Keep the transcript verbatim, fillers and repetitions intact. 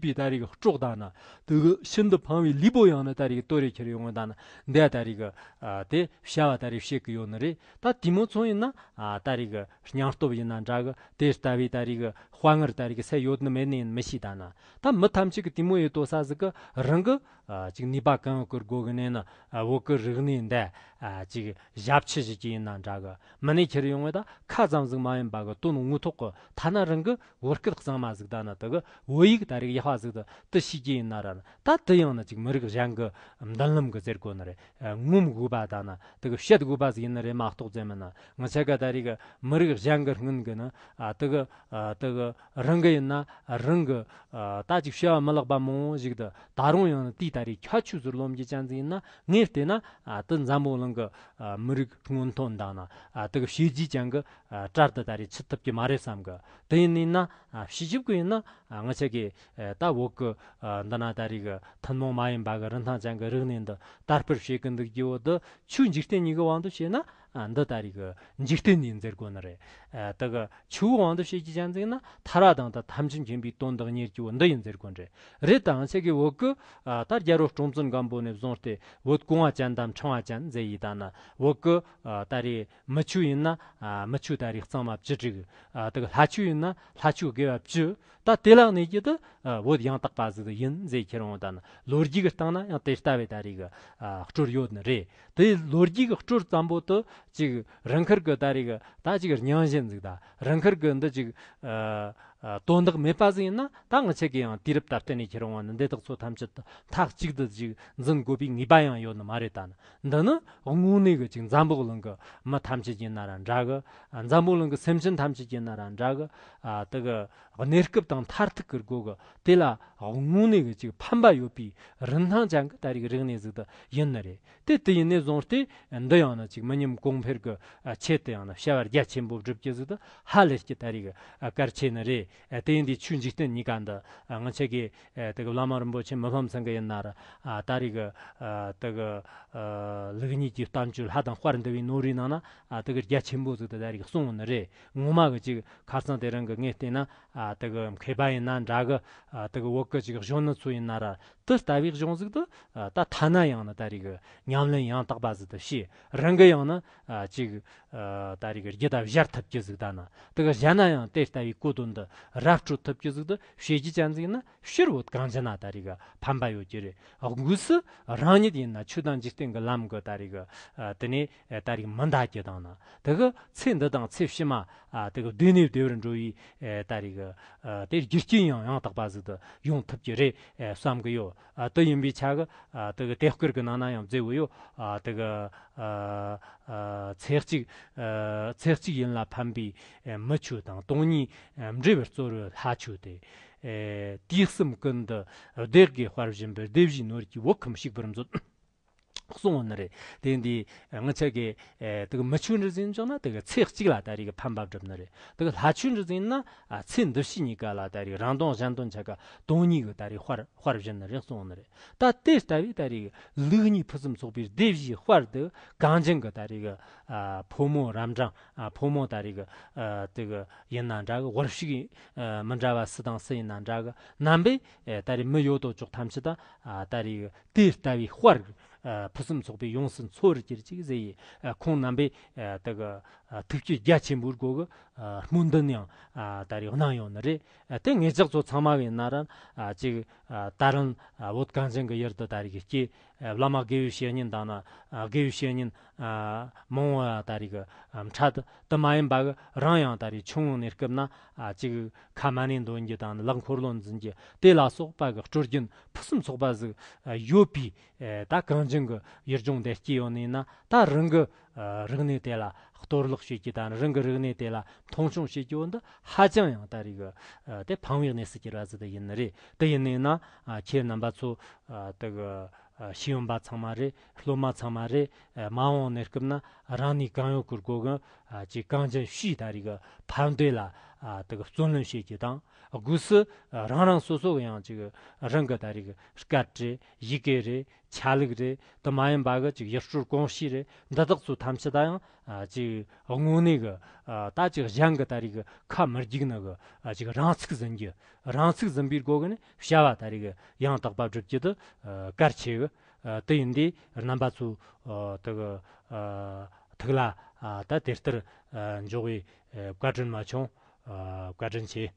པའི་ད་རེས་ཀྱི་སྲོག་དང་ན། དེ་གི་ཤིན་ཏུ་ཕངས་པའི་ལུས་པོ་ཡང་ན་ད་རེས་ཀྱི་དོ་རེ་ཁྱེར་ཡོང་བ་དང་ན། འདི་ད་རེས་ཀྱི་ཨ་དེ་བྱ་བ་ད་རེས་བྱེད་ཀྱི་ཡོད་ནི་རེད། ད་དེ་མོ་ཚོ་ཡིན་ན་ཨ་ད་རེས་ཀྱི་སྙིང་སྟོབས་ཡིན་ན་འདྲ་གི། དེ་ལྟ་བུའི་ད་རེས་ཀྱི་དཔའ་ངར་ད་རེས་ཀྱི་སེལ་ཡོད་ནི་མེད་ནི་ཡིན་མི་ཤེས། ད་ན་ད་མི་ཐམས་ཅད་ཀྱི་དེ་མོ་ཡོད་དོ་ས་ཟིག་གི་རང་གི་ཨ་ཅིག་ནུས་པ་གང་ཡོད་ཀྱི་སྒོ་གི་ནས་ནི་ཨ་བོད་ཀྱི་རིག་གནས་འདི་ཨ་ཅིག་ཞབས་ཕྱི་ཞིག་གི་ཡིན་ན་འདྲ་གི། མི་ནས་ཁྱེར་ཡོང་བས་ད་ཁ་ཙམ་ཟིག་མ་ཡིན་པ་གི་དོན་དངོས་ཐོག་གི་ཐ་ན་རང་གི་བོད་སྐད་གཙང་མ་ཟིག་ད་ན་དེ་གི་བོད་ཡིག་ད་རེས་ཡག་པ་ཟིག་ད་དེ་ཤེས་ཀྱི་ཡིན་ན་ར། ད་དེ་ཡང་ན་ཅིག་མི་རིགས་གཞན་གྱི་མདུན་ལམ་གྱི་ཟེར་དགོས་ནི་རེད། ངོམ་དགོས་པ་ད་ན་དེ་གི་བཤད་དགོས་པ་ཟིག་ཡིན་ནི་རེད་མ་གཏོགས་ཙེ་མིན་ན། ང་ཆ་ག་ད་རེས་གི་མི་རིགས་གཞན་གྱི་སྔུན་གི་ན་ཨ་དེ་གི་ཨ་དེ་གི་རང་གི་ཡིན་ན་རང་གི་ཨ་ད་ཅིག་བྱ་བ་མི་ལེགས་པ་མང་བོ་ཞིག་ད་ད་རུང་ཡང་ན་དེའི་ད་རེས་ཁྱད་ཆོས་ཟུར་ལོམ་གྱི་ཅན་ཟིག་ཡིན་ན། ངས་བལྟས་ན་ཨ་དེ་འཛམ་བུ་གླིང་གི་ཨ་མི་རིགས་སྔོན་ཐོན་དང་ན་ཨ་དེ་གི་བྱས་རྗེས་ཅན་གི་ཨ་གྲལ་དུ་ད་རེས་ཚུད་ཐུབ་ཀྱི་མ་རེད་བསམ་གི། དེ་ཡིན་ནི་ན་ཨ་བྱས་རྗེས་གི་ཡིན་ན་ཨ་ང་ཆ་གི་ཨ་ད་བོད་གི་ཨ་འདི་ན་ད་རེས་གི་ཐུན་མོང་མ་ཡིན་པ་གི་རིན་ཐང་ཅན་གི་རིག་གནས་འདི་དར་སྤེལ་བྱེད་གི་འདུག་རྒྱུ་བོ་འདི་ཆོས་འཇིག་རྟེན་གཉིས་གི་དབང་དུ་བྱས་ན། ཨ་འདི་ད་རེས་གི་འཇིག་རྟེན་ཡིན་ཟེར་དགོས་ནི་རེད། ཨ་དེ་གི་ཆོས་དབང་དུ་བྱེད་ཀྱི་ཅན་ཟིག་ན་ཐར་བ་དང་ད་ཐམས་ཅད་མཁྱེན་པའི་དོན་དག་གཉེར་རྒྱུ་བོ་འདི་ཡིན་ཟེར་དགོས་རེད། རེད། ད་ང་ཆ་གི་བོད་གི་ཨ་ད་རྒྱལ་པོ་སྲོང་བཙན་སྒམ་པོ་ནས་བཟུང་སྟེ་བོད་གོང་བ་ཅན་དང་འཕྲེང་བ་ཅན་ཟེར་ཡི་ད་ན། བོད་གི་ཨ་ད་རེས་མི་ཆོས་ཡིན་ན་ཨ་མི་ཆོས་ད་རེས་གཙང་མ་བཅུ་དྲུག་ཨ་དེ་གི་ལྷ་ཆོས་ཡིན་ན་ལྷ་ཆོས་དགེ་བ་བཅུ། ད་དེ་ལ་གནས་ཀྱི་དེ་ཨ་བོད་ཡང་དག་པ་ཟིག་ཡིན་ཟེར་ཁྱེར་འོང་ད་ན། ལོ་རྒྱུས་ཀྱི་སྟེང་ན་ཡང་དེ་ལྟ་བའི་ད་རེས་གི་ཨ་སྲོལ་ཡོད་ནི་རེད། དེ་ལོ་རྒྱུས་ཀྱི་སྲོལ་ཙམ་པོ་དེ་ཅིག་རང་ཁུར་གི་ད་རེས་གི་ད་ཅིག་རྙིང་བཞིན་ཟིག་ད་རང་ཁུར་གི་འདི་ཅིག་ཨ་ཨ་དོན་དག་མེད་པ་ཟིག་ཡིན་ན། ད་ང་ཆ་གི་ཡང་དུས་རབས་ད་ལྟ་ནས་ཁྱེར་འོང་ནི་འདི་དག་ཚོ་ཐམས་ཅད་དུ་མཐའ་གཅིག་ཏུ་ཅིག་འཛིན་དགོས་པའི་ངེས་པ་ཡང་ཡོད་ནི་མ་རེད། ད་ནི་འདི་ནི་དངོས་གནས་གི་ཅིག་འཛམ་བུ་གླིང་གི་མི་ཐམས་ཅད་ཡིན་ན་ར་འདྲ་གི། ཨ་འཛམ་བུ་གླིང་གི་སེམས་ཅན་ཐམས་ཅད་ཡིན་ན་ར་འདྲ་གི། ཨ་དེ་གི་གནས་སྐབས་དང་མཐར་ཐུག་གི་སྒོ་གི་དེ་ལ་དངོས་གནས་གི་ཅིག་ཕན་པ་ཡོད་པའི་རིན་ཐང་ཅན་གི་ད་རེས་གི་རིག་གནས་ཟིག་ད་ཡིན་ནི་རེད། དེ་དེ་ཡིན་ནས་བཟུང་སྟེ་འདི་ཡང་ན་ཅིག་མི་ཉམས་གོང་འཕེལ་གི་ཆེད་དུ་ཡང་ན་བྱ་བ་རྒྱ་ཆེན་པོ་བསྒྲུབ་རྒྱུ་ཟིག་ད་ཧ་ལས་ཀྱི་ད་རེས་གི་གལ་ཆེ་ནི་རེད། དེ་ཡིན་དུས་ཆོས་འཇིག་རྟེན་གཉིས་ཀ་འདི་ང་ཆ་གི་དེ་གི་བླ་མ་རིན་པོ་ཆེ་མི་ཕམ་ཚང་གི་ཡིན་ན་ར། ད་རེས་གི་དེ་གི་ལུགས་གཉིས་ཀྱི་བསྟན་བཅོས་ལྷ་དང་དཔལ་འདུལ་བའི་ནོར་བུའི་ནང་ན་དེ་གི་རྒྱ་ཆེན་པོ་ཟིག་ད་ད་རེས་གི་གསུངས་ནི་རེད། ངོ་མ་གི་ཅིག་ཁ་སང་དེ་རིང་གི་ངས་བལྟས་ན། ཨ་དེ་གི་མཁས་པ་ཡིན་ན་འདྲ་གི། ཨ་དེ་གི་བོད་གི་ཅིག་གཞོན་ནུ་ཚོ་ཡིན་ན་ར་དེ་ལྟ་བུའི་གཞུང་ཟིག་ད་ཨ་ད་ཐ་ན་ཡང་ན་ད་རེས་གི་ཉམས་ལེན་ཡང་དག་པ་ཟིག་ད་བྱས། རང་གི་ཡང་ན་ཨ་ཅིག་ཨ་ད་རེས་གི་རྒྱུད་ད་སྦྱར་ཐུབ་རྒྱུ་ཟིག་ད་ན། དེ་གི་གཞན་ན་ཡང་དེ་ལྟ་བུའི་གོ་དོན་འདི་ར་སྤྲོད་ཐུབ་རྒྱུ་ཟིག་ད་བྱེད་རྒྱུ་ཅན་ཟིག་ན་ཕྱིར་བོད་གངས་ཅན་ན་ད་རེས་གི་ཕན་པ་ཡོད་རྒྱུ་རེད། དངོས་སུ་རང་ཉིད་ཡིན་ན་ཆོས་དང་འཇིག་རྟེན་གི་ལམ་གི་ད་རེས་གི་ཨ་དེ་ནས་ཨ་ད་རེས་མི་འདའ་རྒྱུ་དང་ན། དེ་གི་ཚེ་འདི་དང་ཚེ་ཕྱི་མ་ཨ་དེ་གི་བདེ་ནས་བདེ་བར་འགྲོ་བའི་ཨ་ད་རེས་གི་ཨ་དེ་རྒྱུ་རྐྱེན་ཡང་ཡང་དག་པ་ཟིག་ད་ཡོང་ཐུབ་ཀྱི་རེད་ཨ་བསམ་གི་ཡོད། ཨ་དེ་ཡིན་པའི་ཆ་གི་ཨ་དེ་གི་དེབ་དཀར་གི་ནང་ན་ཡང་མཛད་བོ་ཡོད། ཨ་དེ་གི་ཨ་ཨ་ཚེ་གཅིག་ཨ་ཚེ་གཅིག་ཡིན་ལ་ཕན་པའི་ཨ་མི་ཆོས་དང་། སྟོང་ཉིད་ཨ་འབྲེལ་བར་རྩོལ་བའི་ལྷ་ཆོས་ཏེ། ཨ་དུས་གསུམ་ཀུན་ཏུ་བདེ་དགེ་དཔལ་བཞིན་པའི་སྡེ་བཞིའི་ནོར་གྱིས་བོད་ཁམས་ཕྱུག་པར་མཛོད། གསུངས་ཡོད་ནི་རེད། དེ་འདི་ང་ཆ་གི་ཨེ་དེ་གི་མི་ཆོས་འདྲ་ཟིན་བྱུང་ན་དེ་གི་ཚེ་གཅིག་ལ་ད་རེས་གི་ཕན་པ་བསྒྲུབ་ནི་རེད། དེ་གི་ལྷ་ཆོས་འདྲ་ཟིན་ན་ཨ་ཚེ་འདི་ཕྱི་གཉིས་ཀ་ལ་ད་རེས་རང་དོན་གཞན་དོན་ཆ་ག་སྟོང་ཉིད་གི་ད་རེས་དཔལ་དཔལ་བཞིན་ནི་རེད་གསུངས་ཡོད་ནི་རེད། ད་དེ་ལྟ་བུའི་ད་རེས་གི་ལུགས་གཉིས་ཕུན་སུམ་ཚོགས་པའི་སྡེ་བཞིའི་དཔལ་དེ་གངས་ཅན་གི་ད་རེས་གི་ཨ་ཕོ་མོ་རབ་འབྲིང་ཨ་ཕོ་མོ་ད་རེས་གི་ཨ་དེ་གི་ཡིན་ན་འདྲ་གི། དབར་ཕྱུག་ཨ་མི་འདྲ་བ་སུ་དང་སུ་ཡིན་ན་འདྲ་གི། རྣམ་པས་ཨེ་ད་རེས་མི་ཡོད་དོ་ཅོག་ཐམས་ཅད་ད་ཨ་ད་རེས་གི་དེ་ལྟ་བུའི་དཔལ་ཨ་ཕུན་སུམ་ཚོགས་པའི་ཡོངས་སུ་འཚོ་བར་གྱུར་ཅིག་ཟེར་ཡི། ཨ་ཁོང་རྣམ་པས་ཨ་དེ་གི་ཨ་ཐུགས་རྗེ་རྒྱ་ཆེན་པོའི་སྒོ་གི་ཨ་སྨོན་འདུན་ཡང་ཨ་ད་རེས་གནང་ཡོད་ནི་རེད། ཨ་དེ་ངེད་ཅག་ཚོ་ཚང་མ་གི་ཡིན་ན་ར་ཨ་ཅིག་ཨ་ད་རུང་ཨ་བོད་གངས་ཅན་གི་ཡུལ་དུ་ད་རེས་གི་སྐྱེས། ཨ་བླ་མ་དགེ་བའི་བཤེས་གཉེན་དང་ན་ཨ་དགེ་བའི་བཤེས་གཉེན་ཨ་མང་བོ་ད་རེས་གི་ཨ་འཕྲད་དེ་མ་ཡིན་པ་གི་རང་ཡང་ད་རེས་ཆུང་ངུ་ནས་སྐབས་ན་ཨ་ཅིག་ཁ་མ་ཎི་འདོན་རྒྱུ་དང་ལག་འཁོར་ལོ་འཛིན་རྒྱུ་དེ་ལ་སོགས་པ་གི་སྲོལ་རྒྱུན་ཕུན་སུམ་ཚོགས་པ་ཟིག་ཨ་ཡོད་པའི་ཨེ་ད་གངས་ཅན་གྱི་ཡུལ་ལྗོངས་དེ་སྐྱེས་ཡོད་ནས་ན། ད་རང་གི་ཨ་རིག་གནས་དེ་ལ་གཏོར་བརླག་བྱེད་རྒྱུ་དང་རང་གི་རིག་གནས་དེ་ལ་མཐོང་ཆུང་བྱེད་རྒྱུ་འདི་ཧ་ཅང་ཡང་ད་རེས་གི་ཨ་དེ་ཕངས་པའི་གནས་སུ་གྱུར་བ་ཟིག་དེ་ཡིན་ནི་རེད། དེ་ཡིན་ནས་ན་ཨ་ཁྱེད་རྣམ་པ་ཚོ་ཨ་དེ་གི་ཨ་ཤེས་ཡོན་པ་ཚང་མ་རེད། སློབ་མ་ཚང་མ་རེད། ཨ་མ་འོངས་གནས་སྐབས་ན་རང་ནུས་གང་ཡོད་ཀྱི་སྒོ་གི་ཨ་ཅིག་གངས་ཅན་ཕྱིའི་ད་རེས་གི་ཕན་བདེ་ལ་ ཨ་དེ་གི་བརྩོན་ལེན་བྱེད་རྒྱུ་དང་། སྒོས་སུ་ཨ་རང་རང་སོ་སོ་གི་ཡང་ཅིག་རང་གི་ད་རེས་ཀྱི་སྐད་རེད། ཡི་གེ་རེད། ཆ་ལུགས་རེད། དེ་མ་ཡིན་པ་གི་ཅིག་ཡུལ་སྲོལ་གོམས་གཤིས་རེད། འདི་དག་ཚོ་ཐམས་ཅད་ད་ཡང་ཨ་ཅིག་དངོས་གནས་གི་ཨ་ད་ཅིག་གཞན་གི་ད་རེས་ཀྱི་ཁ་མི་རྒྱུག་ནི་གི་ཨ་ཅིག་རང་ཚུགས་ཟིན་རྒྱུ། རང་ཚུགས་ཟིན་པའི་སྒོ་གི་ནས་བྱ་བ་ད་རེས་ཀྱི་ཡང་དག་པ་བསྒྲུབ་རྒྱུ་དེ་ཨ་གལ་ཆེ་གི། ཨ་དེ་ཡིན་དུས་རྣམ་པ་ཚོ་ཨ་དེ་གི་ཨ་ཐུགས་ལ་ཨ་ད་དེ་ལྟར་ཨ་འཇོག་པའི་ཨ་བཀའ་དྲིན་མ་ཆུང་། ཨ་བཀའ་དྲིན་ཆེ།